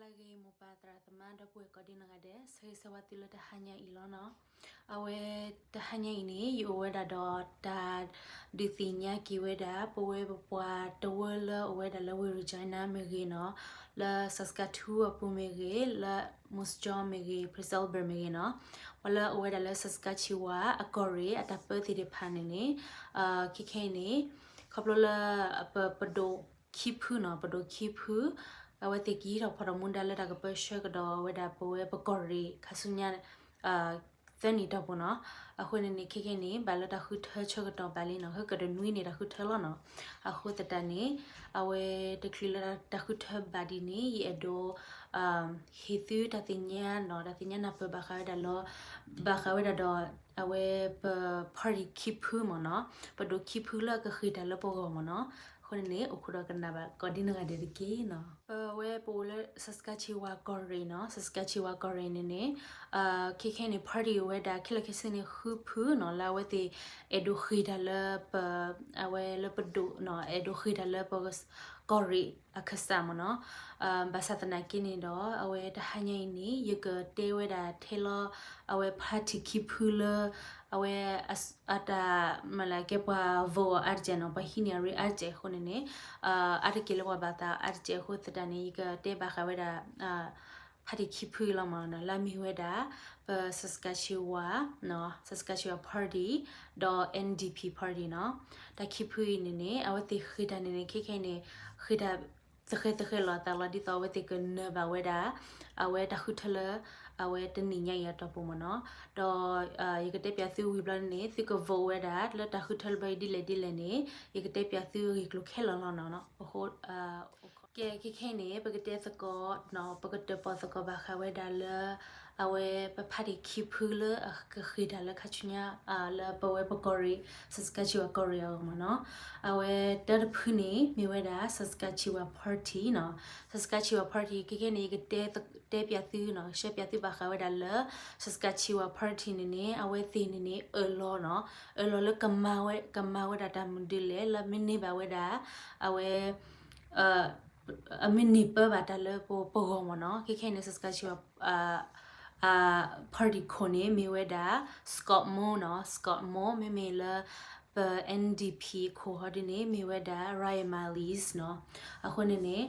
ဂ့ၤ မိၢ်ပၢ်သရၣ်သမါဒီပုၢ်ဝဲၢ်ကိးဒံနီၢ်ဂၤဒဲး, ဆၢဂ့ၤဆၢဝါသုလၢတဟါညါအံၤလီၤနီၤ. အဝဲတဟါညါအံၤန့ၣ် ယအိၣ်ဝဲဒၣ်ဒီးတၢ် ဒုးသ့ၣ်ညါက့ၤဝဲဒၣ် ပဝဲပပှၤတဝၢလၢအအိၣ်ဝဲဒၣ်လၢဝ့ၢ် Regina မ့ၢ်ဂ့ၤနီၤ, လၢ Saskatoon အပူၤမ့ၢ်ဂ့ၤ, လၢ Moose Jaw မ့ၢ်ဂ့ၤ, Prince Albert မ့ၢ်ဂ့ၤနီၤ, ပှၤလၢအအိၣ်ဝဲဒၣ်လၢ Saskatchewan အကီၢ်ရ့ၣ်အတၢ်ပၢသ့ၣ်တဖၣ်န့ၣ်န့ၣ်, ခဲခဲအံၤန့ၣ် ခီဖျိလၢ ပ ပဒိၣ်ခံဖုနီၤ, ပဒိၣ်ခံဖု အဝဲသ့ၣ်ကဟံးထီၣ်ဖီၣ်ထီၣ်မူဒါလၢတၢ်ကပၢဆှၢကဒီးဝဲဒၣ်ပဝဲပကီၢ်ရ့ၣ်ခါဆူညါ သၢနံၣ်တီၢ်ပူၤနီၤ. အဃိန့ၣ်န့ၣ် ခဲခဲအံၤန့ၣ် ဘၣ်လၢတၢ်ဃုထၢဆၢကတီၢ်ဘၣ်လံနီၤ, ဟဲကတနွံန့ၣ်တၢ်ဃုထၢလီၤနီၤ. အဃိသတးန့ၣ် အဝဲတချုးလၢတၢ်ဃုထၢဘၣ်ဒ်န့ၣ် ယအဲၣ်ဒိး ဟ့ၣ်သုတၢ်သ့ၣ်ညါနီၤ, တၢ်သ့ၣ်ညါနၢ်ပၢၢ်ဘၣ်ဃးဝဲဒၣ်လၢ ဘၣ်ဃးဝဲဒၣ်ဒီး အဝဲပ party ခံဖုမ့ၢ်နီၤ, ပဒိၣ်ခံဖုလၢကဃ့ၢ်တၢ်လၢပဂီၢ်မ့ၢ်နီၤ. အဃိန့ၣ်န့ၣ် အိၣ်ခိးဒီးကနၣ်ဘၣ်ကိးဒံနီၢ်ဂၤဒဲးတက့ၢ်နီၤ. ပဝဲပအိၣ်လၢ Saskatchewan ကီၢ်ရ့ၣ်နီၤ, Saskatchewan ကီၢ်ရ့ၣ်န့ၣ်န့ၣ် ခဲခဲအံၤန့ၣ် party အိၣ်ဝဲဒၣ် ခဲလၢာ်ခဲဆ့န့ၣ် ဃုဖုနီၤ, လၢအဝဲသ့ၣ်အဲၣ်ဒိးဃ့ၢ်တၢ်လၢပ အဝဲလၢပဒိၣ်နီၤ, အဲၣ်ဒိးဃ့ၢ်တၢ်လၢပ ကီၢ်ရ့ၣ်အခၢၣ်စးမ့ၢ်နီၤ. ဘၣ်ဆၣ်သနာ်က့န့ၣ်ဒီး အဝဲတဟါညါအံၤန့ၣ် ယကတဲဝဲဒၣ်ထဲလီၤ အဝဲ party ခံဖုလၢ အဝဲ အတၢ် မ့ၢ်လၢကဲပှၤ vote အါတက့ၢ်နီၤ, ပှၤဟံးန့ၢ်အရ့အါတက့ၢ်အဃိန့ၣ်န့ၣ် အါတက့ၢ်လၢပှၤဘၣ်သးအါတက့ၢ်အဃိသတးန့ၣ် ယကတဲဘၣ်ဃးဝဲဒၣ် party ခံဖုလီၤမ့ၢ်နီၤ, လၢအမ့ၢ်ဝဲဒၣ် ပ Saskatchewan နီၤ, Saskatchewan Party ဒီး NDP Party နီၤ. တၢ်ခံဖုအံၤန့ၣ်န့ၣ် အဝဲသ့ၣ်ဃ့ၢ်တၢ်န့ၣ်န့ၣ် ခဲခဲအံၤန့ၣ် ဃ့ၢ်တၢ် သဃဲသဃဲလီၤအသးလီၤ, ဒ်သိးအဝဲသ့ၣ်ကနၢၤဘၣ်ဝဲဒၣ် အဝဲတၢ်ဃုထၢလၢ အဝဲတနံၣ်ညါအံၤအတီၢ်ပူၤမ့ၢ်နီၤ. ဒီး ယကတဲပၠးသုဝံၤဘျီန့ၣ် သုက vote ဝဲဒၣ် လၢတၢ်ဃုထၢလၢဘၢအံၤဒ်လဲၣ်ဒ်လဲၣ်န့ၣ် ယကတဲပၠးသုအဂ့ၢ်ကျိၤခဲလၢာ်လီၤနီၤ. အဃိ ကဲ ခဲခဲအံၤန့ၣ် ပကတဲသကိး ပကတၢၣ်ပီၣ်သကိးဘၣ်ဃးဝဲဒၣ်လၢ အဝဲပ party ခံဖုလၢအကဃ့ၢ်တၢ်လၢခါဆူညါ လၢပဝဲပကီၢ်ရ့ၣ် Saskatchewan ကီၢ်ရ့ၣ်အဂီၢ်မ့ၢ်နီၤ. အဝဲတၢ်တဖုန့ၣ် မ့ၢ်ဝဲဒၣ် Saskatchewan Party နီၤ. Saskatchewan Party ခဲခဲန့ၣ် ယကတဲပၠးသုနီၤ, ရှဲပၠးသုဘၣ်ဃးဝဲဒၣ်လၢ Saskatchewan Party န့ၣ်န့ၣ် အဝဲသ့ၣ်န့ၣ်န့ၣ် အၢၣ်လီၤနီၤ, အၢၣ်လီၤလၢကမၤဝဲ ကမၤဝဲဒၣ်တၢ်မနုၤလဲၣ် လၢမ့ၢ်န့ၢ်ဘၣ်ဝဲဒၣ် အဝဲ အမ့ၢ်န့ၢ်ပၢဘၣ်တၢ်လၢပဂီၢ်မ့ၢ်နီၤ. ခဲခဲအံၤန့ၣ် Saskatchewan party ခိၣ်န့ၣ် မ့ၢ်ဝဲဒၣ် Scott Moe နီၤ, Scott Moe မ့မ့ၢ်လၢ ပ NDP ခိၣ်ဟီဒ်န့ၣ် မ့ၢ်ဝဲဒၣ် Ryan Meili နီၤ. အဃိန့ၣ်န့ၣ်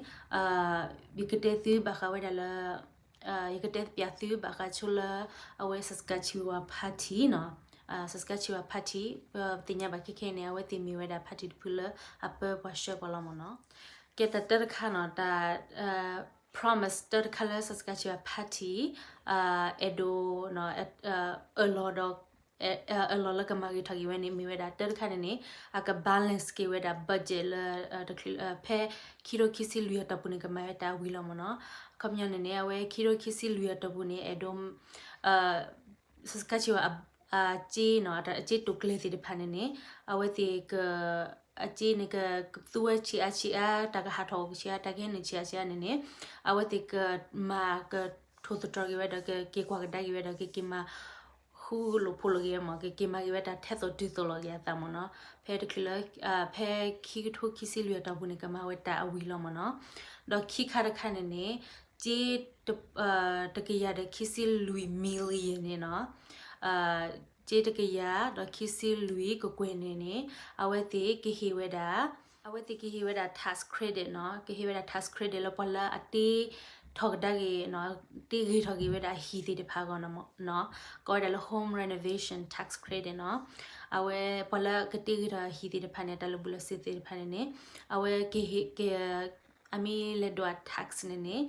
ယကတဲသုဘၣ်ဃးဝဲဒၣ်လၢ ယကတဲပၠးသုဘၣ်ဃးဆိလၢ အဝဲ Saskatchewan party နီၤ, Saskatchewan party ပသ့ၣ်ညါဘၣ်ခဲခဲအံၤန့ၣ် အဝဲသ့ၣ်မ့ၢ်ဝဲဒၣ် party တဖုလၢအပၢပှၤဆှၢပှၤလီၤမ့ၢ်နီၤ. ကဲ တၢ်တၢတခါနီၤ, တၢ် promise တၢတခါလၢ Saskatchewan party အဲၣ်ဒိး အၢၣ်လီၤဒီး အၢၣ်လီၤလၢကမၤဂ့ၤထီၣ်က့ၤဝဲန့ၣ် မ့ၢ်ဝဲဒၣ် တၢတခါန့ၣ်န့ၣ် အက balance က့ၤဝဲဒၣ် budget လၢ ဖဲခံထိခံဆံလွံၢ်အတီၢ်ပူၤန့ၣ် ကမၤဝဲတၢ်အဝံၤလီၤမ့ၢ်နီၤ. အခီပညီန့ၣ်န့ၣ် အဝဲခံထိခံဆံလွံၢ်အတီၢ်ပူၤန့ၣ် အဲၣ်ဒိး Saskatchewan အစ့နီၤ, အစ့တိာ်ကျဲၤသ့ၣ်တဖၣ်န့ၣ်န့ၣ် အဝဲသ့ၣ်က အစ့န့ၣ် ကသူဝဲဆံးအါဆံးအါ, တၢ်ကဟးထီၣ်အိၣ်ဆံးအါ, တၢ်ကဟဲနုာ်ဆံးအါဆံးအါန့ၣ်န့ၣ် အဝဲသ့ၣ်ကမၤကထိၣ်သတြီၤက့ၤဝဲဒီး ကက့ၤကွၢ်ကဒါက့ၤဝဲဒီး ကက့ၤမၤ ဃူလိာ်ဖိးလိာ်က့ၤဝဲမ့ၢ် ကက့ၤမၤက့ၤဝဲတၢ်ထဲသိးတုၤသိးလိာ်က့ၤအသးမ့ၢ်နီၤ. ဖဲတချုးလၢ ဖဲခံကထိခံဆံလွံၢ်အတီၢ်ပူၤန့ၣ် ကမၤဝဲတၢ်အဝံၤလီၤမ့ၢ်နီၤ. ဒီးခံခါတခါန့ၣ်န့ၣ် စ့ တကယၤဒီးခံဆံလွံၢ် million န့ၣ်နီၤ, စ့တကယၤဒီးခံဆံလွံၢ်ကကွဲၢ်န့ၣ်န့ၣ် အဝဲသ့ၣ်ကဟ့ၣ်ဝဲဒၣ် အဝဲသ့ၣ်ကဟ့ၣ်ဝဲဒၣ် tax credit နီၤ, ကဟ့ၣ်ဝဲဒၣ် tax credit လၢပှၤလၢအတ့ထီၣ်ကဒါက့ၤနီၤ, တ့ဂ့ၤထီၣ်က့ၤဝဲဒၣ်ဟံၣ်သ့ၣ်တဖၣ်အဂီၢ်နီၤ, ကိးဝဲဒၣ်လၢ home renovation tax credit နီၤ. အဝဲပှၤလၢကတ့ဂ့ၤထီၣ်ဟံၣ်သ့ၣ်တဖၣ်န့ၣ် တၢ်လၢာ်ဘူၣ်လၢာ်စ့သ့ၣ်တဖၣ်န့ၣ်န့ၣ် အဝဲကဟ့ၣ်က အမ့ၢ်လဲၤဒိး tax န့ၣ်န့ၣ်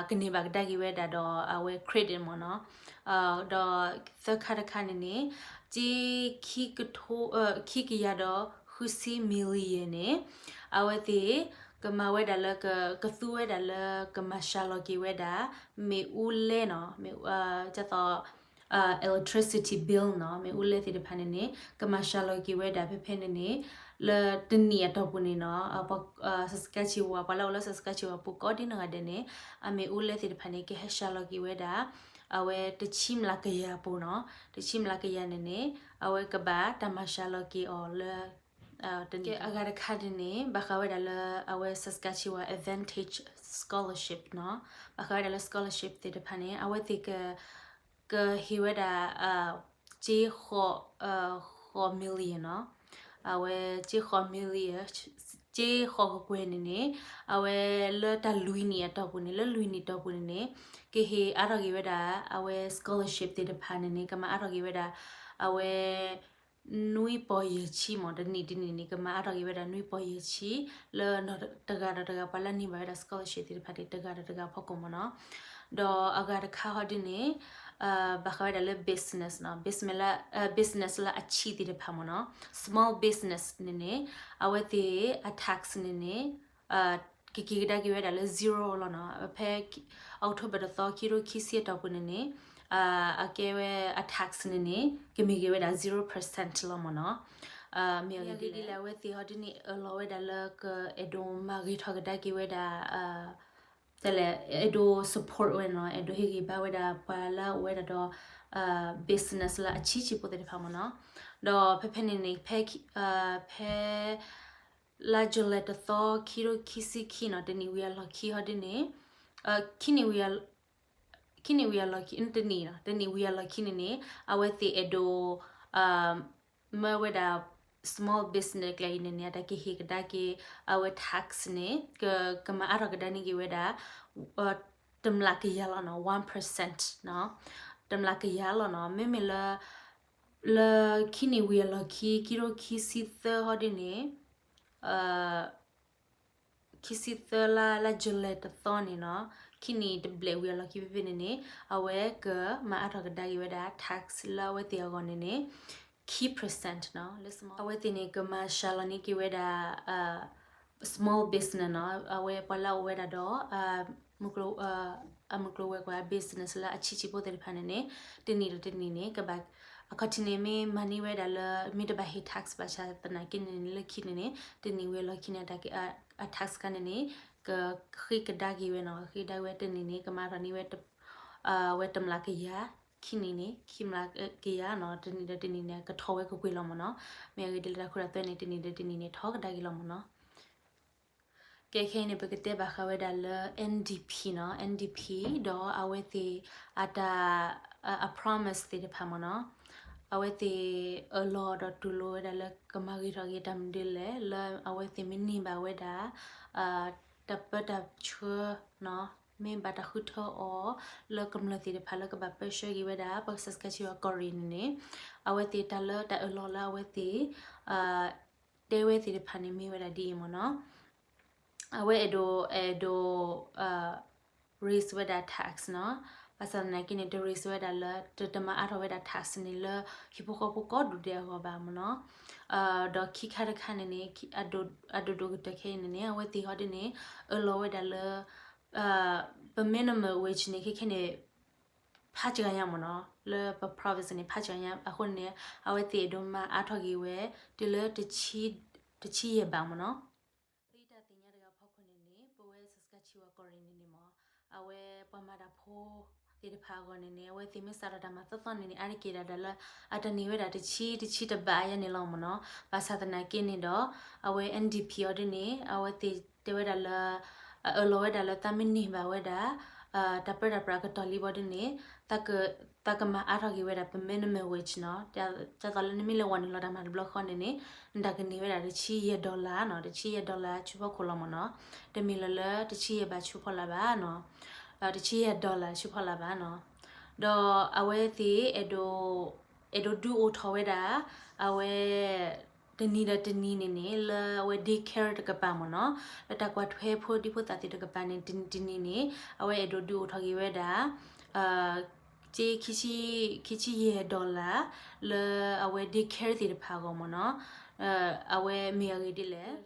ကန့ၢ်ဘၣ်ကဒါက့ၤဝဲဒၣ်ဒီးအဝဲ credit မ့ၢ်နီၤ. ဒီးသၢခါတခါန့ၣ်န့ၣ် စ့ ခံကထိ ခံကယၤဒီးဃုဆံ million န့ၣ် အဝဲသ့ၣ်ကမၤဝဲဒၣ်လၢ ကသူဝဲဒၣ်လၢ ကမၤစှၤလီၤက့ၤဝဲဒၣ် မ့ၣ်အူလဲနီၤ, ဒ်သိး electricity bill နီၤ, မ့ၣ်အူလဲသ့ၣ်တဖၣ်န့ၣ်န့ၣ် ကမၤစှၤလီၤက့ၤဝဲဒၣ်ဖဲဖဲန့ၣ်န့ၣ် လၢတနံၣ်အတီၢ်ပူၤန့ၣ်နီၤ, Saskatchewan ပှၤလၢအအိၣ်လၢ Saskatchewan ပူၤကိးဒ်နီၢ်ဂၤဒဲးန့ၣ် အမ့ၣ်အူလဲသ့ၣ်တဖၣ်န့ၣ် ကဟဲစှၤလီၤက့ၤဝဲဒၣ် အဝဲတဆံမျးကယၤပူၤနီၤ, တဆံမျးကယၤန့ၣ်န့ၣ် အဝဲကဘၣ်တၢ်မၤစှၤလီၤက့ၤအီၤလၢ ကဲ အဂၤတခါန့ၣ်န့ၣ် ဘၣ်ဃးဝဲဒၣ်လၢ အဝဲ Saskatchewan Advantage Scholarship နီၤ, ဘၣ်ဃးဝဲဒၣ်လၢ scholarship သ့ၣ်တဖၣ်န့ၣ် အဝဲသ့ၣ်က ကဟ့ၣ်ဝဲဒၣ် ကၠ့ဃိး ဃိး million နီၤ, အဝဲကၠ့ဃိး million, ကၠ့ဃိးကကွဲၢ်န့ၣ်န့ၣ် အဝဲလၢတၢ်လွံၢ်နံၣ်အတီၢ်ပူၤန့ၣ် လၢလွံၢ်နံၣ်တီၢ်ပူၤန့ၣ်န့ၣ် ကဟ့ၣ်အါထီၣ်က့ၤဝဲဒၣ် အဝဲ scholarship သ့ၣ်တဖၣ်န့ၣ်န့ၣ် ကမၤအါထီၣ်က့ၤဝဲဒၣ် အဝဲ နွံပီၢ်ယဲၢ်ဆံမး တနံၣ်တနံၣ်န့ၣ် ကမၤအါထီၣ်က့ၤဝဲဒၣ်နွံပီၢ်ယဲၢ်ဆံ လၢနီၢ်တဂၤဒီးတဂၤ ပှၤလၢန့ၢ်ဘၣ်ဝဲဒၣ် scholarship သ့ၣ်တဖၣ်န့ၣ် တဂၤဒီးတဂၤအဖီခိၣ်မ့ၢ်နီၤ. ဒီးအဂၤတခါဟီဒ်န့ၣ် ဘၣ်ဃးဝဲဒၣ်လၢ business နီၤ, business လၢ business လၢအဆံးသ့ၣ်တဖၣ်မ့ၢ်နီၤ, small business န့ၣ်န့ၣ် အဝဲသ့ၣ်အ tax န့ၣ်န့ၣ် ကက့ၤကဒါက့ၤဝဲဒၣ်လၢ zero လီၤနီၤ. ဖဲ October တသီ ခံကထိခံဆံအတီၢ်ပူၤန့ၣ်န့ၣ် အကဲဝဲအ tax န့ၣ်န့ၣ် ကမ့ၢ်က့ၤဝဲဒၣ် zero percent လီၤမ့ၢ်နီၤ. မ့ၢ်အဂ့ၢ်ဒ်လဲၣ် အဝဲသ့ၣ်ဟီဒ်န့ၣ် အၢၣ်လီၤဝဲဒၣ်လၢကအဲၣ်ဒိးမၤဂ့ၤထီၣ်ကဒါက့ၤဝဲဒၣ် တလဲၣ် အဲၣ်ဒိး support ဝဲနီၤ, အဲၣ်ဒိးဟ့ၣ်ဂံၢ်ဘါဝဲဒၣ်ပှၤလၢအအိၣ်ဝဲဒၣ်ဒီး business လၢအဆံးဆံးဖိသ့ၣ်တဖၣ်မ့ၢ်နီၤ. ဒီးဖဲဖဲန့ၣ်န့ၣ် ဖဲ ဖဲ လါ July တသီ ခံကထိခံဆံခံနီၤ, တနံၣ်ဝံၤအလီၢ်ခံဟီဒ်န့ၣ် ခံနံၣ်ဝံၤအလီၢ်ခံ တနံၣ်နီၤ, တနံၣ်ဝံၤအလီၢ်ခံန့ၣ်န့ၣ် အဝဲသ့ၣ်အဲၣ်ဒိး မၢဝဲဒၣ် small business ကျဲအံၤန့ၣ်န့ၣ် အတၢ်ကဟ့ၣ်ကဒါက့ၤ အဝဲ tax န့ၣ် ကမၤအါထီၣ်ကဒါန့ၢ်က့ၤဝဲဒၣ် တမျးကယၤလီၤနီၤ, one percent နီၤ, တမျးကယၤလီၤနီၤ. မ့မ့ၢ်လၢ လၢခံနံၣ်ဝံၤအလီၢ်ခံ ခံကထိခံဆံသၢဟီဒ်န့ၣ် ခံဆံသၢလါ လါ July တသီန့ၣ်နီၤ, ခံနံၣ်တဘျဲၣ်ဝံၤအလီၢ်ခံဖဲဖဲန့ၣ်န့ၣ် အဝဲကမၤအါထီၣ်ကဒါက့ၤဝဲဒၣ် tax လၢအဝဲသ့ၣ်အဂီၢ်န့ၣ်န့ၣ် ခံ percent နီၤ, လၢ small အဝဲသ့ၣ်န့ၣ် ကမၤစှၤလီၤန့ၢ်က့ၤဝဲဒၣ် small business နီၤ, အဝဲပှၤလၢအအိၣ်ဝဲဒၣ်ဒီး အမုၢ်ကျိၤဝဲၤကွာ် business လၢအဆံးဆံးဖိသ့ၣ်တဖၣ်န့ၣ်န့ၣ် တနံၣ်ဒီးတနံၣ်န့ၣ် ကဘၣ် အခီၣ်ထံးန့ၣ် မ့ၢ်မၤန့ၢ်ဝဲဒၣ်လၢ မ့ၢ်တဘၣ်ဟ့ၣ် tax ဘၣ်ဆၣ်သနာ်က့န့ၣ် လၢခံန့ၣ်န့ၣ် တနံၣ်ဝံၤအလီၢ်ခံန့ၣ် အ tax ခါန့ၣ်န့ၣ် ကဃ့ကဒါက့ၤဝဲနီၤ, ဃ့ကဒါက့ၤဝဲတနံၣ်န့ၣ် ကမၤထီၣ်န့ၢ်ဝဲ ဝဲတမျးကယၤ, ခံနံၣ်န့ၣ် ခံမျးကယၤနီၤ, တနံၣ်ဒီးတနံၣ်န့ၣ် ကထီၣ်ဝဲကွ့ၢ်ကွ့ၢ်လီၤမ့ၢ်နီၤ. မ့ၢ်အဂ့ၢ်ဒ်လဲၣ်တၢ်ခိတၢ်သွဲန့ၣ် တနံၣ်ဒီးတနံၣ်န့ၣ် ထီၣ်ကဒါက့ၤလီၤမ့ၢ်နီၤ. ကဲခဲအံၤန့ၣ် ပကတဲဘၣ်ဃးဝဲဒၣ်လၢ NDP နီၤ, NDP ဒီးအဝဲသ့ၣ်အတၢ် အ promise သ့ၣ်တဖၣ်မ့ၢ်နီၤ, အဝဲသ့ၣ်အၢၣ်လီၤဒီးတူၢ်လိာ်ဝဲဒၣ်လၢကမၤဂ့ၤထီၣ်က့ၤတၢ်မနုၤလဲၣ် လၢအဝဲသ့ၣ်မ့ၢ်န့ၢ်ဘၣ်ဝဲဒၣ် တၢ်ပၢတၢ်ဆှၢနီၤ, မ့ၢ်ဘၣ်တၢ်ဃုထၢအီၤ လၢကမျၢၢ်သ့ၣ်တဖၣ်လၢကဘၣ်ပၢဆှၢက့ၤဝဲဒၣ် ပ Saskatchewan ကီၢ်ရ့ၣ်န့ၣ်န့ၣ် အဝဲသ့ၣ်တၢ်လၢတၢ်အၢၣ်လီၤလၢအဝဲသ့ၣ် တဲဝဲသ့ၣ်တဖၣ်န့ၣ်မ့ၢ်ဝဲဒၣ်ဒ်အံၤမ့ၢ်နီၤ. အဝဲအဲၣ်ဒိး အဲၣ်ဒိး raise ဝဲဒၣ် tax နီၤ, ဘၣ်ဆၣ်သနာ်က့န့ၣ် တ raise ဝဲဒၣ်လၢ တ တမၤအါထီၣ်ဝဲဒၣ် tax န့ၣ်လၢ ဟံၣ်ဖိဃီဖိကိးဒူၣ်ဒဲးအဂီၢ်ဘၣ်မ့ၢ်နီၤ. ဒီးခံခါတခါန့ၣ်န့ၣ် အဒိၣ်ဒိၣ်ကတၢၢ်ခဲအံၤန့ၣ်န့ၣ် အဝဲသ့ၣ်ဟီဒ်န့ၣ် အၢၣ်လီၤဝဲဒၣ်လၢ ပ minimum wage န့ၣ် ခဲခဲန့ၣ် ဖးစှၤညါမ့ၢ်နီၤ, လၢပ province န့ၣ် ဖးစှၤညါအဃိန့ၣ် အဝဲသ့ၣ်အဲၣ်ဒိးမၤအါထီၣ်က့ၤဝဲ တုၤလၢ တဆံယဲၢ်ဘးမ့ၢ်နီၤ. လၢယတၢ်သ့ၣ်ညါတဂၤဖီခိၣ်န့ၣ်န့ၣ် ပဝဲ Saskatchewan ကီၢ်ရ့ၣ်န့ၣ်န့ၣ်မ့ၢ် အဝဲပှၤမၤတၢ်ဖိသ့ၣ်တဖၣ်အဂီၢ်န့ၣ်န့ၣ် အဝဲသ့ၣ်မ့ၢ်စးထီၣ်တၢ်မၤသီသီန့ၣ်န့ၣ် အါတက့ၢ်ဒၣ်ဒၣ်လၢ အတန့ၢ်ဝဲဒၣ်တဆံ တဆံတဘးယါန့ၣ်လီၤမ့ၢ်နီၤ. ဘၣ်ဆၣ်သနာ်က့န့ၣ်ဒီး အဝဲ NDP အီၤဒ်န့ၣ် အဝဲသ့ၣ်တဲဝဲဒၣ်လၢ အၢၣ်လီၤဝဲဒၣ်လၢသးမ့ၢ်န့ၢ်ဘၣ်ဝဲဒၣ် တၢ်ပၢတၢ်ပြးအကတီၢ်လံဘီဒ်န့ၣ် သးကမၤအါထီၣ်က့ၤဝဲဒၣ် ပ minimum wage နီၤ. ဒ်သိးလၢနမ့ၢ်လဲၤဝီၤနုာ်လီၤတၢ်မၤတဘျီဃီန့ၣ်န့ၣ် နတၢ်ကန့ၢ်ဝဲဒၣ်တဆံယဲၢ် dollar နီၤ, တဆံယဲၢ် dollar ဆူဖီခိၣ်လီၤမ့ၢ်နီၤ. တမ့ၢ်လၢၤလၢတဆံယဲၢ်ဘးဆူဖီလာ်ဘၣ်နီၤ, တဆံယဲၢ် dollar ဆူဖီလာ်ဘၣ်နီၤ. ဒီးအဝဲသ့ၣ်အဲၣ်ဒိး အဲၣ်ဒိးဒုးအိၣ်ထီၣ်ဝဲဒၣ် အဝဲ တနံၤဒီးတနံၤန့ၣ်န့ၣ် လၢအဝဲ daycare တကပၤမ့ၢ်နီၤ, လၢတၢ်ကွၢ်ထွဲဖိဒံဖိသၣ်သ့ၣ်တကပၤန့ၣ် တနံၤတနံၤန့ၣ် အဝဲအဲၣ်ဒိးဒုးအိၣ်ထီၣ်က့ၤဝဲဒၣ် က့ ခံဆံယဲၢ် dollar လၢအဝဲ daycare သ့ၣ်တဖၣ်အဂီၢ်မ့ၢ်နီၤ. အဝဲမ့ၢ်အဂ့ၢ်ဒ်လဲၣ်,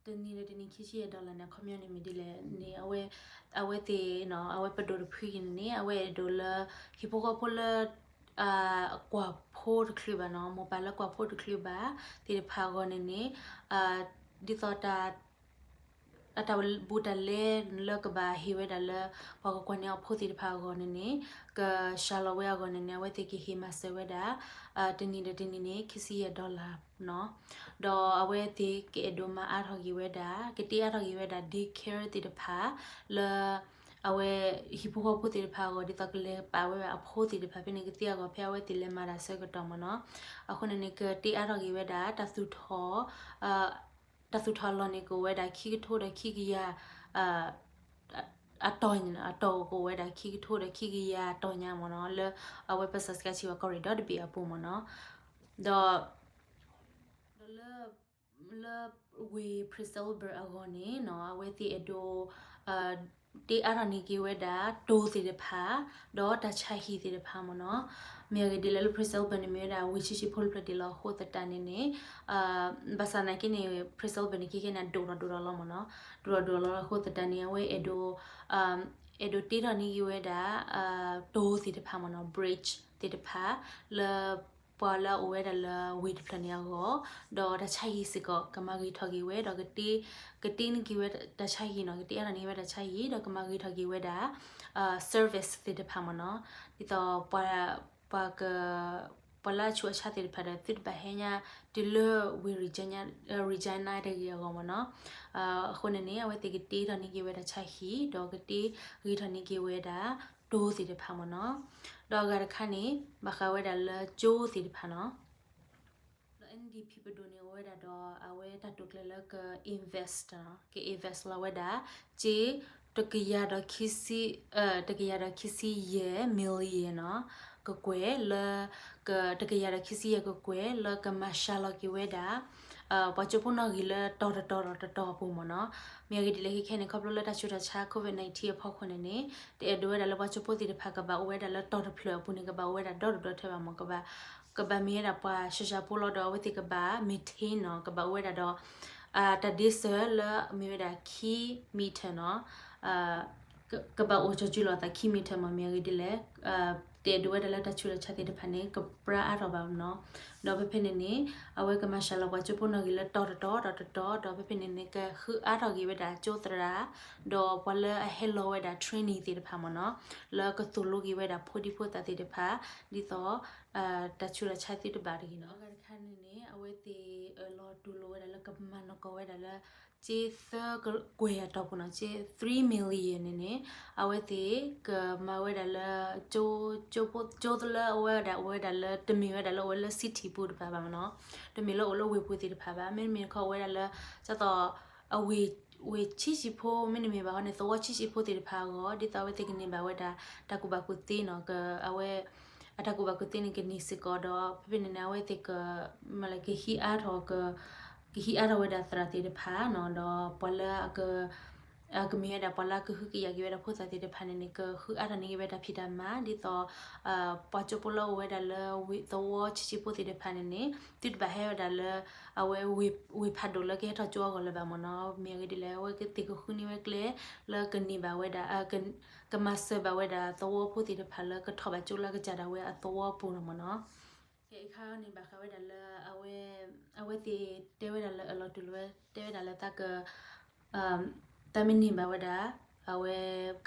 တနံၤဒီးတနံၤ ခံဆံယဲၢ် dollar န့ၣ် အခီပညီန့ၣ်မ့ၢ်ဒ်လဲၣ်န့ၣ် အဝဲသ့ၣ် အဝဲပဒိၣ်တဖုအံၤန့ၣ်န့ၣ် အဝဲအဲၣ်ဒိးလၢ ဟံၣ်ဖိဃီဖိလၢ ကွၢ်ဖိတချုးဘၣ်နီၤ, မိၢ်ပၢ်လၢကွၢ်ဖိတချုးဘၣ်သ့ၣ်တဖၣ်အဂီၢ်န့ၣ်န့ၣ် ဒ်သိးတၢ် အတၢ်ဘူးတၢ်လဲလၢကဘၣ်ဟ့ၣ်ဝဲဒၣ်လၢ ပှၤကကွၢ်န့ၢ်အီၤဖိသ့ၣ်တဖၣ်အဂီၢ်န့ၣ်န့ၣ် ကစှၤလီၤဝဲအဂီၢ်န့ၣ်န့ၣ် အဝဲသ့ၣ်ကဟ့ၣ်မၤစၢၤဝဲဒၣ် တနံၤဒီးတနံၤန့ၣ် ခံဆံယဲၢ် dollar နီၤ. ဒီးအဝဲသ့ၣ်ကအဲၣ်ဒိးမၤအါထီၣ်က့ၤဝဲဒၣ် ကတ့အါထီၣ်က့ၤဝဲဒၣ် daycare သ့ၣ်တဖၣ် လၢ အဝဲဟံၣ်ဖိဃီဖိသ့ၣ်တဖၣ်အဂီၢ် ဒ်သိးကလဲၤပာ်ဝဲအဖိသ့ၣ်တဖၣ်ဖဲန့ၣ်ကသ့အဂီၢ် ဖဲအဝဲသ့ၣ်လဲၤမၤတၢ်ဆၢကတီၢ်မ့ၢ်နီၤ. အဃိန့ၣ်န့ၣ် ကတ့အါထီၣ်က့ၤဝဲဒၣ် တၢ်သူၣ်ထီၣ် တၢ်သူၣ်ထီၣ်အလီၢ်န့ၣ် ကအိၣ်ဝဲဒၣ်ခံကထိဒီးခံကယၤ အတီၢ် အတီၢ်ကအိၣ်ဝဲဒၣ်ခံကထိဒီးခံကယၤတီၢ်ညါမ့ၢ်နီၤ လၢအဝဲပ Saskatchewan ကီၢ်ရ့ၣ်ဒီတဘ့ၣ်အပူၤမ့ၢ်နီၤ. ဒီး ဒီးလၢ လၢဝ့ၢ် Prince Albert အဂီၢ်န့ၣ်နီၤ အဝဲသ့ၣ်အဲၣ်ဒိး တ့အါထီၣ်န့ၢ်က့ၤဝဲဒၣ် တိၤသ့ၣ်တဖၣ် ဒီးတၢ်ဆါဟံၣ်သ့ၣ်တဖၣ်မ့ၢ်နီၤ. မ့ၢ်အဂ့ၢ်ဒ်လဲၣ်လၢ Prince Albert န့ၣ် မ့ၢ်ဝဲဒၣ်ဝ့ၢ်ဆံးဆံးဖိတဖျၢၣ်ဒ်လီၤအဃိသတးန့ၣ်န့ၣ် ဘၣ်ဆၣ်သနာ်က့န့ၣ် Prince Albert န့ၣ် ခဲခဲန့ၣ် အဒိၣ်ထီၣ်ဒိၣ်ထီၣ်လီၤမ့ၢ်နီၤ. ဒိၣ်ထီၣ်ဒိၣ်ထီၣ်လီၤအဃိသတးန့ၣ် အဝဲအဲၣ်ဒိး အဲၣ်ဒိးတ့ထီၣ်န့ၢ်က့ၤဝဲဒၣ် တိၤသ့ၣ်တဖၣ်မ့ၢ်နီၤ bridge သ့ၣ်တဖၣ် လၢ ပှၤလၢအအိၣ်ဝဲဒၣ်လၢဝ့ၢ်တဖျၢၣ်န့ၣ်အဂီၢ် ဒီးတၢ်ဆါဟံၣ်စ့ၢ်ကီး ကမၤဂ့ၤထီၣ်က့ၤဝဲ ဒီးကတ့ ကတ့န့ၢ်က့ၤဝဲတၢ်ဆါဟံၣ်နီၤ ကတ့အါထီၣ်န့ၢ်က့ၤဝဲတၢ်ဆါဟံၣ် ဒီးကမၤဂ့ၤထီၣ်က့ၤဝဲဒၣ် service သ့ၣ်တဖၣ်မ့ၢ်နီၤ. ဒ်သိး ပှၤ ပှၤက ပှၤလၢအဆူးအဆါသ့ၣ်တဖၣ်ဒီး သုတဘၣ်ဟဲညါ တုၤလၢဝ့ၢ် Regina တဂ့ၤအဂီၢ်မ့ၢ်နီၤ. အဃိန့ၣ်န့ၣ် အဝဲသ့ၣ်ကတ့ထီၣ်န့ၢ်က့ၤဝဲဒၣ်ဆါဟံၣ် ဒီးကတ့ဂ့ၤထီၣ်န့ၢ်က့ၤဝဲဒၣ် တိၤသ့ၣ်တဖၣ်မ့ၢ်နီၤ. ဒီးအဂၤတခါန့ၣ် ဘၣ်ဃးဝဲဒၣ်လၢကၠိသ့ၣ်တဖၣ်နီၤ. ဒီး NDP ပဒိၣ်န့ၣ် အိၣ်ဝဲဒၣ်ဒီး အဝဲတၢ်တိာ်ကျဲၤလၢက invest နီၤ က invest လီၤဝဲဒၣ် စ့ တကယၤဒီးခံဆံ တကယၤဒီးခံဆံယဲၢ် million နီၤ ကကွဲၢ်လၢ တကယၤဒီးခံဆံယဲၢ်ကကွဲၢ် လၢကမၤစှၤလီၤက့ၤဝဲဒၣ် ပှၤကၠိဖိနီၣ်ဂံၢ်လၢတီၤတတီၤဒီးတတီၤအပူၤမ့ၢ်နီၤ. မ့ၢ်အဂ့ၢ်ဒ်လဲၣ်ခဲခဲန့ၣ် ခီဖျိလၢတၢ်ဆူးတၢ်ဆါ COVID nineteen အဖီခိၣ်န့ၣ်န့ၣ် တအဲၣ်ဒိးဝဲဒၣ်လၢပှၤကၠိဖိသ့ၣ်တဖၣ်ကဘၣ်အိၣ်ဝဲဒၣ်လၢတီၤတဖျၢၣ်အပူၤန့ၣ် ကဘၣ်အိၣ်ဝဲဒၣ်ဒီတဒီထဲဘၣ်မ့ၢ် ကဘၣ် ကဘၣ်မ့ၢ်ဝဲဒၣ်ပှၤစှၤစှၤဖိလီၤဒီး အဝဲသ့ၣ်ကဘၣ် maintain နီၤ ကဘၣ်အိၣ်ဝဲဒၣ်ဒီး တၢ်ဒ့စၢၤလၢမ့ၢ်ဝဲဒၣ်ခံ meter နီၤ ကဘၣ်အိၣ်ကၠီၤကူလီၤသးခံ meter မ့ၢ် မ့ၢ်အဂ့ၢ်ဒ်လဲၣ် တအဲၣ်ဒိးဝဲဒၣ်လၢတၢ်ဆူးတၢ်ဆါသ့ၣ်တဖၣ်န့ၣ် ကပြၢအါထီၣ်ဘၣ်နီၤ. ဒီးဖဲဖဲန့ၣ်န့ၣ် အဝဲကမၤစှၤလီၤပှၤကၠိဖိနီၣ်ဂံၢ်လၢတီၤတတီၤဒီးတတီၤ ဒီးဖဲဖဲန့ၣ်န့ၣ် ကဃုအါထီၣ်က့ၤဝဲဒၣ်ကၠိသရၣ် ဒီးပှၤလၢအဟဲလီၤဝဲဒၣ် training သ့ၣ်တဖၣ်မ့ၢ်နီၤ လၢကသိၣ်လိက့ၤဝဲဒၣ်ဖိဒံဖိသၣ်သ့ၣ်တဖၣ် ဒ်သိး တၢ်ဆူးတၢ်ဆါသုတဘၣ်တဂ့ၤနီၤ. အဂၤတခါန့ၣ်န့ၣ် အဝဲသ့ၣ်အၢၣ်လီၤတူၢ်လိာ်ဝဲဒၣ်လၢကမၤနီၢ်ကီၢ်ဝဲဒၣ်လၢ ကၠ့သၢကကွဲၢ်အတီၢ်ပူၤနီၤ ကၠ့ three million န့ၣ်န့ၣ် အဝဲသ့ၣ်ကမၤဝဲဒၣ်လၢ ကၠိ ကၠိဖိ ကၠိလၢအဝဲဒၣ်အိၣ်ဝဲဒၣ်လၢ တမ့ၢ်ဝဲဒၣ်လၢအိၣ်ဝဲလၢ city ပူၤတဖၣ်ဘၣ်မ့ၢ်နီၤ တမ့ၢ်လၢအိၣ်လၢဝ့ၢ်ပူၤသ့ၣ်တဖၣ်ဘၣ် မ့တမ့ၢ်တခီအိၣ်ဝဲဒၣ်လၢ ဒ်သိး အဝ့ၢ် ဝ့ၢ်ဆံးဆံးဖိ မ့တမ့ၢ်ဘၣ်ဃီန့ၣ် သဝီဆံးဆံးဖိသ့ၣ်တဖၣ်အဂီၢ် ဒ်သိးအဝဲသ့ၣ်ကန့ၢ်ဘၣ်ဝဲဒၣ် တၢ်ကူၣ်ဘၣ်ကူၣ်သ့နီၤ အဝဲ အတၢ်ကူၣ်ဘၣ်ကူၣ်သ့န့ၣ်ကန့ၢ်စ့ၢ်ကီးဒီး ဖဲဖဲန့ၣ်န့ၣ် အဝဲသ့ၣ်က မ့ၢ်လၢကဟံးအါထီၣ် ကဟံးအါထီၣ်ဝဲဒၣ်သရၣ်သ့ၣ်တဖၣ်နီၤ ဒီးပှၤလၢအက ကမ့ၢ်ဝဲဒၣ်ပှၤလၢအကဟုကယာ်က့ၤဝဲဒၣ်ဖိသၣ်သ့ၣ်တဖၣ်န့ၣ်န့ၣ် ကဃုအါထီၣ်န့ၢ်က့ၤဝဲဒၣ်ဖံးတၢ်မၤ ဒ်သိး ပှၤကၠိဖိလၢအိၣ်ဝဲဒၣ်လၢဝ့ၢ်သဝီဆံးဆံးဖိသ့ၣ်တဖၣ်န့ၣ်န့ၣ် သုတဘၣ်ဟဲဝဲဒၣ်လၢ အဝဲဝ့ၢ်ဖးဒိၣ်လၢကဟဲထီၣ်ကၠိအဂီၢ်လၢၤဘၣ်မ့ၢ်နီၤ မ့ၢ်အဂ့ၢ်ဒ်လဲၣ် အဝဲသ့ၣ်ကဃုန့ၢ်ဝဲကျဲ လၢကန့ၢ်ဘၣ်ဝဲဒၣ် ကမၤစၢၤဘၣ်ဝဲဒၣ်သဝီဖိသ့ၣ်တဖၣ်လၢကထီၣ်ဘၣ်ကၠိလၢကစၢ်ဒၣ်ဝဲအသဝီပူၤလီၤမ့ၢ်နီၤ. ကဲ အခါန့ၣ် ဘၣ်ဃးဝဲဒၣ်လၢ အဝဲ အဝဲသ့ၣ်တဲဝဲဒၣ်လၢအလီၤတူၢ်လိာ်ဝဲ တဲဝဲဒၣ်လၢတၢ်က တၢ်မ့ၢ်န့ၢ်ဘၣ်ဝဲဒၣ် အဝဲ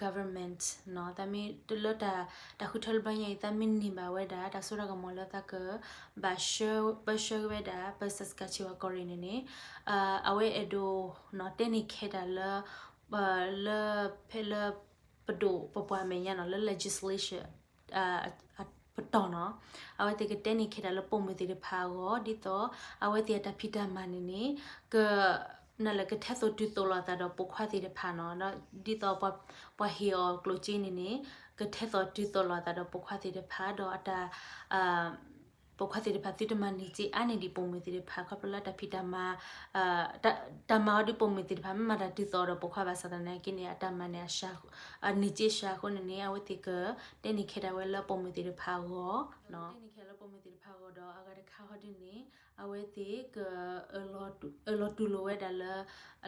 government နီၤ တၢ်မ့ၢ်လၢတၢ် တၢ်ဃုထၢလၢဘျီညါအံၤ တၢ်မ့ၢ်န့ၢ်ဘၣ်ဝဲဒၣ် တၢ်စိတၢ်ကမီၤလၢတၢ်က ဘၣ်ဆှၢ ပၢဆှၢက့ၤဝဲဒၣ် ပ Saskatchewan ကီၢ်ရ့ၣ်န့ၣ်န့ၣ် အဝဲအဲၣ်ဒိး နီၤ တဲန့ၢ်ခဲတၢ်လၢ လၢ ဖဲလၢ ပဒိၣ်ပပှၢ်မဲာ်ညါနီၤ လၢ legislation ပတီၢ်နီၤ အဝဲသ့ၣ်ကတဲန့ၢ်ခဲတၢ်လၢပိာ်မုၣ်သ့ၣ်တဖၣ်အဂီၢ် ဒ်သိး အဝဲသ့ၣ်အတၢ်ဖံးတၢ်မၤန့ၣ်န့ၣ် က နလဲၣ် ကထဲသိးတုၤသိးလိာ်သးဒီးပိာ်ခွါသ့ၣ်တဖၣ်နီၤ ဒ်သိး ပှၤဟ့ၣ်အီၤကျိၣ်စ့န့ၣ်န့ၣ် ကထဲသိးတုၤသိးလိာ်သးဒီးပိာ်ခွါသ့ၣ်တဖၣ် ဒီးအတၢ် ပိာ်ခွါသ့ၣ်တဖၣ်သုတမၤန့ၢ်စ့အါန့ၢ်ဒံးပိာ်မုၣ်သ့ၣ်တဖၣ် ခီဖျိလၢတၢ်ဖံးတၢ်မၤ တၢ်မၤအီၤဒ်ပိာ်မုၣ်သ့ၣ်တဖၣ် မ့ၢ်မၤတၢ်တုၤသိးဒီးပိာ်ခွါဘၣ်ဆၣ်သနာ်က့န့ၣ် အတၢ်မၤန့ၣ် အန့ၢ်စ့အစှၤအဃိန့ၣ်န့ၣ် အဝဲသ့ၣ်က တဲန့ၢ်ခဲတၢ်ဝဲလၢပိာ်မုၣ်သ့ၣ်တဖၣ်အဂီၢ် တဲန့ၢ်ခဲလၢပိာ်မုၣ်သ့ၣ်တဖၣ်အဂီၢ်ဒီး အဂၤတခါဟီဒ်န့ၣ် အဝဲသ့ၣ်က အၢၣ်လီၤတူၢ်လိာ်ဝဲဒၣ်လၢ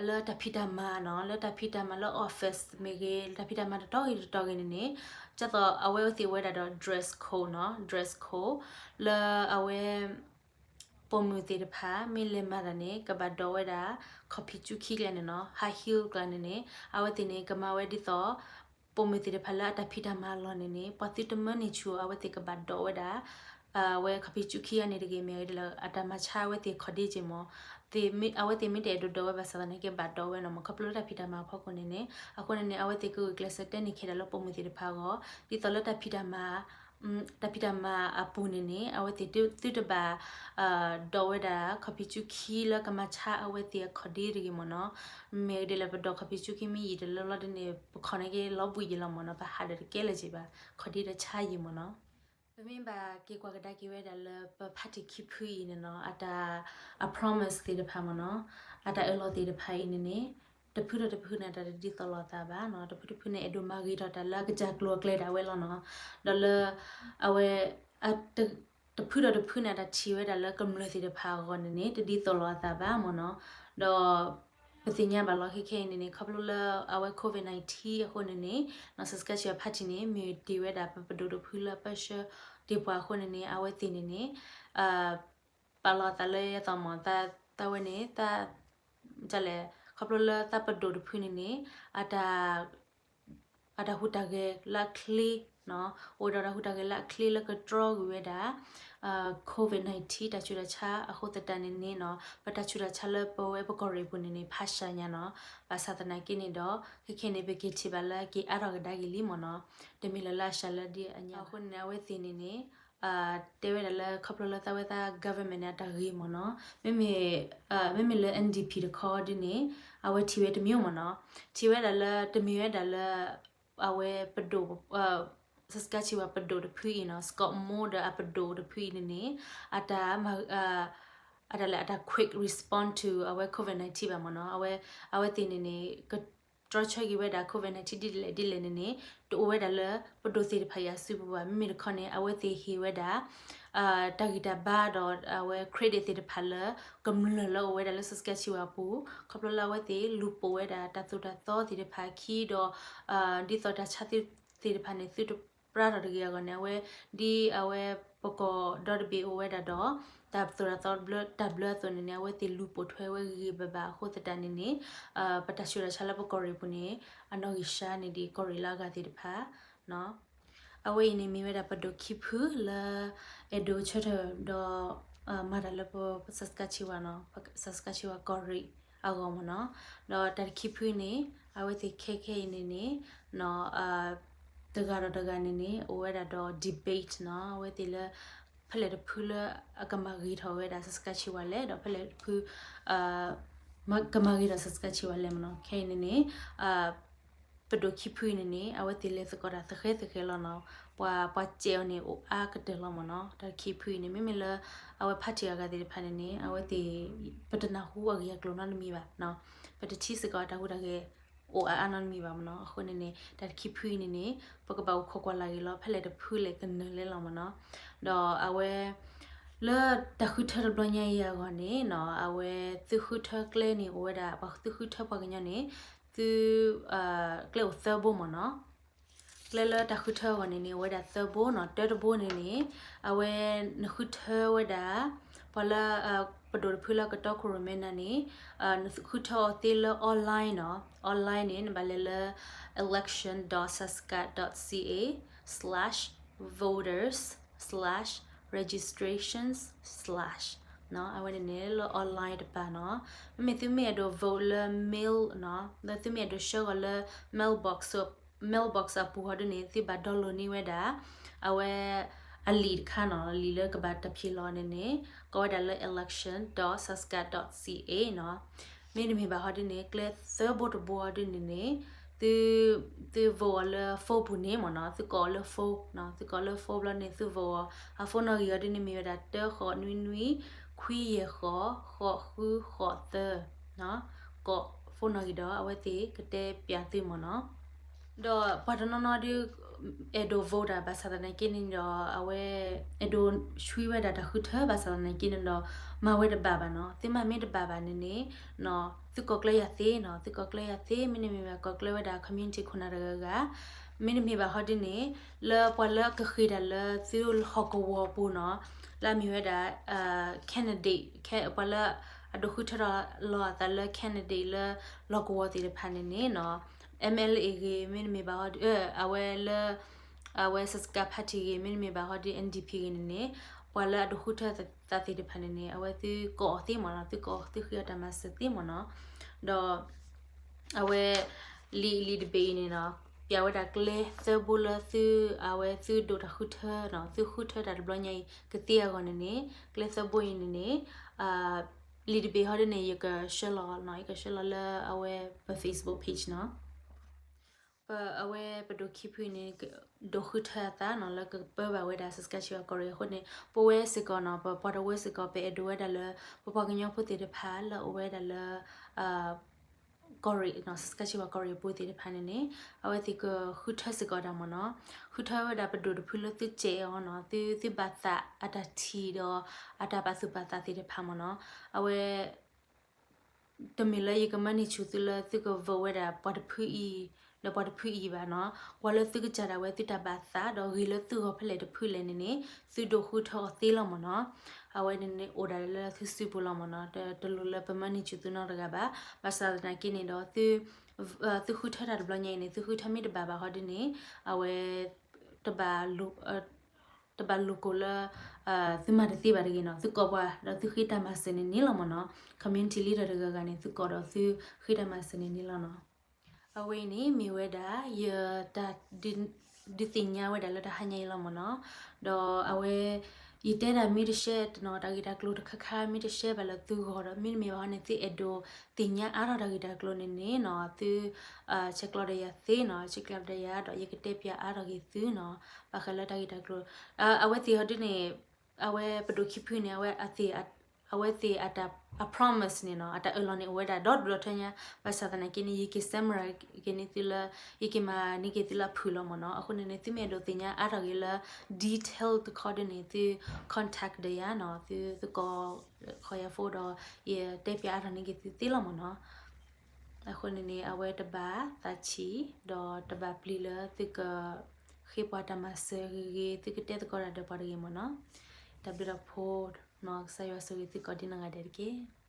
လၢတၢ်ဖံးတၢ်မၤနီၤ လၢတၢ်ဖံးတၢ်မၤလၢ office မ့ၢ်ဂ့ၤ တၢ်ဖံးတၢ်မၤတတီၤဂ့ၤတတီၤဂ့ၤန့ၣ်န့ၣ် ဒ်သိးအဝဲသ့ၣ်ဝဲဒၣ်ဒီး dress code နီၤ dress code လၢအဝဲ ပိ ပိာ်မုၣ်သ့ၣ်တဖၣ် မ့ၢ်လဲၤမၤတၢ်န့ၣ် ကဘၣ်ဒိးဝဲဒၣ် ခီၣ်ဖံးကူခံကျါန့ၣ်နီၤ, high heel ကျါန့ၣ်န့ၣ် အဝဲသ့ၣ်န့ၣ် ကမၤဝဲဒ်သိး ပိာ်မုၣ်သ့ၣ်တဖၣ်လၢအတၢ်ဖံးတၢ်မၤအလီၢ်န့ၣ်န့ၣ် ပှၤသုတမၢန့ၢ်ဆူၣ် အဝဲသ့ၣ်ကဘၣ်ဒိးဝဲဒၣ် အဝဲခီၣ်ဖံးကူခံအန့ၣ်တဂ့ၤ မ့ၢ်ဒ်လဲၣ် အတၢ်မၤဆါအဝဲသ့ၣ်ခီၣ်ဒ့က့ၤမး, အဝဲသ့ၣ်မ့ၢ်တအဲၣ်ဒိးဒိးဝဲဘၣ်ဆၣ်သနာ်က့ ဘၣ်ဒိးဝဲနီၤမး, ခီဖျိလၢတၢ်ဖံးတၢ်မၤအဖီခိၣ်န့ၣ်န့ၣ်, အဃိန့ၣ်န့ၣ် အဝဲသ့ၣ်ကဂုာ်ကျဲးစၢးတဲန့ၢ်ခဲဒၣ်လၢပိာ်မုၣ်သ့ၣ်တဖၣ်အဂီၢ် ဒ်သိးလၢတၢ်ဖံးတၢ်မၤ တၢ်ဖံးတၢ်မၤအပူၤန့ၣ်န့ၣ် အဝဲသ့ၣ်သုတဘၣ် ဒိးဝဲဒၣ် ခီၣ်ဖံးကူခံလၢကမၤဆါအဝဲသ့ၣ်အခီၣ်ဒ့တဂ့ၤမးနီၤ, မ့ၢ်ဒ်လဲၣ် ပဒိးခီၣ်ဖံးကူခံမ့ၢ်ယံာ်တလၢလီၤဒ်န့ၣ် ပခီၣ်န့ၣ်က့ၤလီၤဘှံးယံာ်လီၤမးနီၤ, ပဟးဒီးတကဲလၢၤက့ၤဘၣ် ခီၣ်ဒ့ဒီးဆါယံာ်မးနီၤ. ပမ့ၢ်ဘၣ်က့ၤကွၢ်ကဒါက့ၤဝဲဒၣ်လၢပ party ခံဖုအံၤန့ၣ်နီၤ အတၢ် အ promise သ့ၣ်တဖၣ်မးနီၤ, အတၢ်အၢၣ်လီၤသ့ၣ်တဖၣ်အံၤန့ၣ်န့ၣ် တဖုဒီးတဖုန့ၣ် တၢ်တဒ်သိးလိာ်သးဘၣ်နီၤ, တဖုတဖုန့ၣ် အဲၣ်ဒိးမၤဂ့ၤထီၣ်တၢ်လၢအကစၢ်ကျိၤအကျဲဒၣ်ဝဲလီၤနီၤ, ဒီးလၢ အဝဲ တဖုဒီးတဖုန့ၣ် အတၢ်ထံၣ်ဝဲဒၣ်လၢကမျၢၢ်သ့ၣ်တဖၣ်အဂီၢ်န့ၣ်န့ၣ် တဒ်သိးလိာ်အသးဘၣ်မးနီၤ, ဒီး ပသ့ၣ်ညါဘၣ်လီၤခဲခဲအံၤန့ၣ်န့ၣ် ခီဖျိလၢအဝဲ COVID nineteen အဃိန့ၣ်န့ၣ် Saskatchewan Party န့ၣ် မ့ၢ်တ့ၢ်ဝဲဒၣ်ပပဒိၣ်တဖုလၢပၢဆှၢတ့ၢ်ပှၤအဃိန့ၣ်န့ၣ် အဝဲသ့ၣ်န့ၣ်န့ၣ် ပာ်လီၤအသးလၢယသးမး သးဝဲန့ၣ် လဲၣ် ခီဖျိလၢသးပဒိၣ်တဖုန့ၣ်န့ၣ် အတၢ် အတၢ်ဟူးတၢ်ဂဲၤလၢအချ့, အိၣ်ဒီးတၢ်ဟူးတၢ်ဂဲၤလၢအချ့လၢကတြီကွံာ်ဝဲဒၣ် COVID nineteen တၢ်ဆူးတၢ်ဆါအဃိသတးန့ၣ်န့ၣ်နီၤ ပတၢ်ဆူးတၢ်ဆါလၢပဝဲပကီၢ်ရ့ၣ်ပူၤန့ၣ်န့ၣ် ဖးစှၤညါနီၤ, ဘၣ်ဆၣ်သနာ်က့န့ၣ်ဒီး ခဲခဲန့ၣ် ပက့ၤထံၣ်ဘၣ်လၢက့ၤအါထီၣ်ကဒါက့ၤလံမးနီၤ, တမ့ၢ်လၢလၢအစှၤလၢဒ်အညါအဃိန့ၣ် အဝဲသ့ၣ်န့ၣ်န့ၣ် တဲဝဲဒၣ်လၢခီဖျိလၢသးဝဲသး government န့ၣ် အတၢ်ဂ့ၤမးနီၤ, မ့မ့ၢ် မ့မ့ၢ်လၢ NDP တခီဒ်န့ၣ် အဝဲထံၣ်ဝဲတမံၤမးနီၤ, ထံၣ်ဝဲဒၣ်လၢ တမ့ၢ်ဝဲဒၣ်လၢ အဝဲပဒိၣ် Saskatchewan ပဒိၣ်တဖုအံၤနီၤ Scott Moe ဒီးအပဒိၣ်တဖုအံၤန့ၣ်န့ၣ် အတၢ် အတၢ်လဲၣ် အတၢ် quick response to အဝဲ COVID nineteen ဘၣ်မးနီၤ, အဝဲသ့ၣ်န့ၣ်န့ၣ် ကတြီဆၢက့ၤဝဲဒၣ် COVID nineteen ဒ်လဲၣ်ဒ်လဲၣ်န့ၣ်န့ၣ် တအိၣ်ဝဲဒၣ်လၢပဒိၣ်သ့ၣ်တဖၣ်အံၤအစုပူၤဘၣ်, မ့မ့ၢ်တခီန့ၣ် အဝဲသ့ၣ်ဟ့ၣ်ဝဲဒၣ် တၢ်ဂံၢ်တၢ်ဘါဒီးအဝဲ credit သ့ၣ်တဖၣ်လၢ ကမျၢၢ်လၢအိၣ်ဝဲဒၣ်လၢ Saskatchewan အပူၤ, ခီဖျိလၢအဝဲသ့ၣ်လူၤပိာ်ဝဲဒၣ်တၢ်သိၣ်တၢ်သီသ့ၣ်တဖၣ်အခံဒီး ဒ်သိးတၢ်ဆါသ့ၣ်တဖၣ်န့ၣ် သုတပြါထီၣ်တဂ့ၤအဂီၢ်န့ၣ် အဝဲ ဒ်အဝဲပကီၢ်ဒီတဘ့ၣ်အိၣ်ဝဲဒၣ်ဒီး တၢ်သိၣ်တၢ်သီတၢ်ဘျၢအသိးန့ၣ်န့ၣ် အဝဲသ့ၣ်လူၤပိာ်ထွဲဝဲဂ့ၤဂ့ၤဘၣ်ဘၣ်အဃိသတးန့ၣ်န့ၣ် ပတၢ်ဆူးတၢ်ဆါလၢပကီၢ်ရ့ၣ်ပူၤန့ၣ် အနီၣ်ဂံၢ်စှၤန့ၢ်ဒံးကီၢ်ရ့ၣ်လၢအဂၤသ့ၣ်တဖၣ် အဝဲအံၤန့ၣ်မ့ၢ်ဝဲဒၣ်ပဒိၣ်ခံဖုလၢ အဲၣ်ဒိးဆၢထၢၣ်ဒီး မၤတၢ်လၢပ Saskatchewan နီၤ, Saskatchewan ကီၢ်ရ့ၣ်အဂီၢ်မးနီၤ, ဒီးတၢ်တခံဖုန့ၣ် အဝဲသ့ၣ်ခဲခဲအံၤန့ၣ်န့ၣ် တဂၤဒီးတဂၤန့ၣ်န့ၣ် အိၣ်ဝဲဒၣ်ဒီး debate နီၤ, အဝဲသ့ၣ်လၢ ဖဲလဲၣ်တဖုလၢအကမၤဂ့ၤထီၣ်ဝဲဒၣ် Saskatchewan လဲၣ် ဒီးဖဲလဲၣ်တဖု ကမၤဂ့ၤထီၣ် Saskatchewan လဲၣ်မးနီၤ, ခဲအံၤန့ၣ်န့ၣ် ပဒိၣ်ခံဖုအံၤန့ၣ်န့ၣ် အဝဲသ့ၣ်လဲၤသကိးတၢ်သဃဲသဃဲလီၤနီၤ, ပှၤ ပှၤစဲးအီၤန့ၣ် အိၣ်အါကတၢၢ်လီၤမးနီၤ, တၢ်တခံဖုအံၤန့ၣ် မ့မ့ၢ်လၢ အဝဲ party အဂၤသ့ၣ်တဖၣ်န့ၣ်န့ၣ် အဝဲသ့ၣ် ပတနၢ်ဟူအဂ့ၢ်အကျိၤနီတမံၤဘၣ်, ပတထံၣ်စ့ၢ်ကီးတၢ်ဟူးတၢ်ဂဲၤ အိၣ်အါအါနီတမံၤဘၣ်မးနီၤ, အဃိန့ၣ်န့ၣ် တၢ်တခံဖုအံၤန့ၣ်န့ၣ် ပကဘၣ်အိၣ်ခိးကွၢ်လၢ်ဂ့ၤလီၤ ဖဲလဲၣ်တဖုလဲၣ်ကနၢၤလဲၣ်လီၤမးနီၤ, ဒီးအဝဲ လၢတၢ်ဃုထၢတဘျီညါအံၤအဂီၢ်န့ၣ်နီၤ အဝဲသုဃုထၢကျဲန့ၣ် အိၣ်ဝဲဒၣ် ပှၤသုဃုထၢပှၤကညီန့ၣ် သု ကျဲအိၣ်သၢဘိမးနီၤ, ကျဲလၢတၢ်ဃုထၢအဂီၢ်န့ၣ်န့ၣ် အိၣ်ဝဲဒၣ်သၢဘိနီၤ, တၢတဘိန့ၣ်န့ၣ် အဝဲနဃုထၢဝဲဒၣ် ပှၤလၢ ပဒိၣ်တဖုလၢကတီခိၣ်ရိၣ်မဲနၤန့ၣ် နဃုထၢအီၤသ့လၢ online နီၤ, online န့ၣ် နဘၣ်လဲၤလၢ election dot saskatchewan dot ca slash voters slash registrations slash အဝဲန့ၣ်န့ၣ်လၢ online တပၤနီၤ, မ့မ့ၢ်သုမ့ၢ်အဲၣ်ဒိး vote လၢ mail နီၤ, လၢသုမ့ၢ်အဲၣ်ဒိးဆှၢဂီၤလၢ mailbox mailbox အပူၤဟီဒ်န့ၣ် သုဘၣ် download န့ၢ်ဝဲဒၣ် အဝဲ အလံာ်တခါနီၤ, အလံာ်လၢကဘၣ်တၢ်ဖံးလီၤန့ၣ်န့ၣ် ကိးဝဲဒၣ်လၢ election dot saskatchewan dot ca နီၤ, မ့တမ့ၢ်ဘၣ်ဟီဒ်န့ၣ် ကျဲသၢဘိတဘိဟီဒ်န့ၣ်န့ၣ် သု vote အီၤလၢ phone ပူၤန့ၣ်မ့ၢ်နီၤ, သုကိးအီၤလၢ phone နီၤ, သုကိးလၢ phone ဘျီန့ၣ် သု vote အီၤ, အ phone နီၣ်ဂံၢ်အီၤဒ်န့ၣ်မ့ၢ်ဝဲဒၣ် တၢဃိးနွံနွံ ခွံယဲၢ်ဃိး ဃိးဃုဃိးသၢ ကိး phone နီၣ်ဂံၢ်ဒီး အဝဲသ့ၣ်ကတဲပျးသုမ့ၢ်နီၤ. ဒီးပှၤတနီၤနီၤဒုး အဲၣ်ဒိး vote တၢ်ဘၣ်ဆၣ်သနာ်က့န့ၣ်ဒီး အဝဲ အဲၣ်ဒိးဆှံဝဲဒၣ်တၢ်ဃုထၢဘၣ်ဆၣ်သနာ်က့န့ၣ်ဒီး မၤဝဲတဘၣ်ဘၣ်နီၤ. သုမၤမ့ၢ်တဘၣ်ဘၣ်န့ၣ်န့ၣ် သုကိးကျၢၢ်ယၤသ့နီၤ, သုကိးကျၢၢ်ယၤသ့ မ့တမ့ၢ်ဘၣ်ကိးကျၢၢ်ဝဲဒၣ် community ခိၣ်နၢ်တဂၤဂၤ, မ့တမ့ၢ်ဘၣ်ဟီဒ်န့ၣ် လၢပှၤလၢကဃ့ၢ်တၢ်လၢသုဟီၣ်ကဝီၤပူၤနီၤ, လၢအမ့ၢ်ဝဲဒၣ် candidate ပှၤလၢအဒိးဃုထၢထီၣ်လီၤအသးလၢ candidate လၢလီၢ်ကဝီၤသ့ၣ်တဖၣ်န့ၣ်န့ၣ်နီၤ, MLA ဂ့ၤ မ့တမ့ၢ်ဘၣ်ဟီဒ် အဝဲလၢ အဝဲ Saskatchewan Party ဂ့ၤ မ့တမ့ၢ်ဘၣ်ဟီဒ် NDP ဂ့ၤန့ၣ်န့ၣ် ပှၤလၢအဒိးဃုထၢသးသ့ၣ်တဖၣ်န့ၣ်န့ၣ် အဝဲသုကိးအီၤသ့မ့ၢ်နီၤ, သုကိး သုဃ့အီၤတၢ်မၤစၢၤသ့မ့ၢ်နီၤ. ဒီး အဝဲ လံာ်လံာ်တဘ့ၣ်အံၤန့ၣ်နီၤ, ပျးဝဲဒၣ်ကျဲသၢဘိလၢသု အဝဲသုဒိးတၢ်ဃုထၢနီၤ, သုဃုထၢတၢ်တဘျီညါအံၤကသ့အဂီၢ်န့ၣ်န့ၣ် ကျဲသၢဘိအံၤန့ၣ်န့ၣ် လံာ်တဘ့ၣ်ဟီဒ်န့ၣ် ယကဆှၢလီၤနီၤ, ယကဆှၢလီၤလၢအဝဲပ Facebook page နီၤ. ပ အဝဲပဒိၣ်ခံဖုန့ၣ် ဒိးဃုထၢအသးနီၤ လၢကပၢဘၣ်ဝဲဒၣ် Saskatchewan ကီၢ်ရ့ၣ်အဃိန့ၣ် ပဝဲစ့ၢ်ကီးနီၤ, ပပှၤတဝၢစ့ၢ်ကီး ပအဲၣ်ဒိးဝဲဒၣ်လၢ ပပှၤကညီဖိသ့ၣ်တဖၣ်လၢအအိၣ်ဝဲဒၣ်လၢ ကီၢ်ရ့ၣ်နီၤ, Saskatchewan ကီၢ်ရ့ၣ်အပူၤသ့ၣ်တဖၣ်န့ၣ်န့ၣ် အဝဲသ့ၣ်ကဃုထၢစ့ၢ်ကီးဒၣ်မ့ၢ်နီၤ. ဃုထၢဝဲဒၣ်ပဒိၣ်တဖုလၢသုစဲးအီၤနီၤ, သု သုဘၣ်သးအတၢ်ထံၣ်ဒီး အတၢ်ပာ်သူၣ်ပာ်သးသ့ၣ်တဖၣ်မ့ၢ်နီၤ. အဝဲ တမ့ၢ်လၢယကမၤန့ၢ်ဆူၣ်သုလၢသုက vote ဝဲဒၣ်ပှၤတဖုအံၤ ဒီးပှၤတဖုအံၤဘၣ်နီၤ, ပှၤလၢသုကစၢ်ဒၣ်ဝဲသုတၢ်ဘၣ်သး ဒီးဂ့ၤလၢသုဂီၢ်ဖဲလဲၣ်တဖုလဲၣ်န့ၣ်န့ၣ် သုဒိးဃုထၢအီၤသ့လီၤမ့ၢ်နီၤ. အဝဲန့ၣ်န့ၣ်အိၣ်ဒၣ်လၢသုစုပူၤလီၤမ့ၢ်နီၤ, တလိၣ်လၢပမၤန့ၢ်ဆူၣ်သုနီတဂၤဘၣ်. ဘၣ်ဆၣ်သနာ်က့န့ၣ်ဒီး သုဃုထၢတၢ်တဘျီညါအံၤန့ၣ် သုဃုထၢမ့ၢ်တဘၣ်ဘၣ်ဟီဒ်န့ၣ် အဝဲ တဘၣ် တဘၣ်လိၣ်ကိၢ်လၢ သုမၤတသ့ဘၣ်တဂ့ၤနီၤ, သုကိးပှၤဒီးသုဃ့တၢ်မၤစၢၤန့ၣ်န့ၣ်လီၤမ့ၢ်နီၤ. Community leader တဂၤဂၤန့ၣ် သုကိးဒီးသုဃ့တၢ်မၤစၢၤန့ၣ်န့ၣ်လီၤနီၤ. အဝဲအံၤန့ၣ်မ့ၢ်ဝဲဒၣ် ယတၢ် ဒုးသ့ၣ်ညါဝဲဒၣ်လၢတဟါညါအံၤလီၤမ့ၢ်နီၤ. ဒီးအဝဲ ယတဲဒၣ်မ့ၢ်တ share နီၤ, တၢ်ဂ့ၢ်တၢ်ကျိၤတခါခါ မ့ၢ်တ share ဘၣ်လၢသုဂီၢ်ဒီး မ့တမ့ၢ်ဘၣ်ဟီန့ၣ် သုအဲၣ်ဒိးသ့ၣ်ညါအါထီၣ်တၢ်ဂ့ၢ်တၢ်ကျိၤန့ၣ်န့ၣ်နီၤ, သု ဆဲးကျိးဒီးယၤသ့နီၤ, ဆဲးကျိးဒီးယၤဒီး ယကတဲပျးအါထီၣ်က့ၤသုနီၤ. ဘၣ်ဃးလၢတၢ်ဂ့ၢ်တၢ်ကျိၤ အဝဲသ့ၣ်ဟီဒ်န့ၣ် အဝဲပဒိၣ်ခံဖုန့ၣ် အဝဲသ့ၣ်အတၢ် အ promise န့ၣ်နီၤ, အတၢ်အၢၣ်လီၤန့ၣ် အိၣ်ဝဲဒၣ်ဒီဒူၣ်ဒီထၢညါ, ဘၣ်ဆၣ်သနာ်က့န့ၣ် ယက summarize က့ၤန့ၢ်သုလၢ ယကမၤန့ၢ်က့ၤသုလၢအဖုၣ်လီၤမ့ၢ်နီၤ. အဃိန့ၣ်န့ၣ် သုမ့ၢ်အဲၣ်ဒိးသ့ၣ်ညါအါထီၣ်က့ၤလၢ detail တခီဒ်န့ၣ် သု contact ဒီးယၤနီၤ, သု သုကိး call ယၤ phone ဒီး ယတဲပျးအါထီၣ်န့ၢ်က့ၤသုသ့လီၤမ့ၢ်နီၤ. အဃိန့ၣ်န့ၣ် အဝဲတဘၣ်သးဆံး ဒီးတဘၣ်ပျံၤလၢသုကဃ့ပှၤတၢ်မၤစၢၤဂ့ၤဂ့ၤ သုကတဲသကိးတၢ်ဒီးပှၤတဂ့ၤမ့ၢ်နီၤ. တၢ်ဘျုးတၢ်ဖှိၣ်နီၤ, ကစၢ်ယွၤဆိၣ်ဂ့ၤသုကိးဒ်နီၢ်ဂၤဒဲးတက့ၢ်.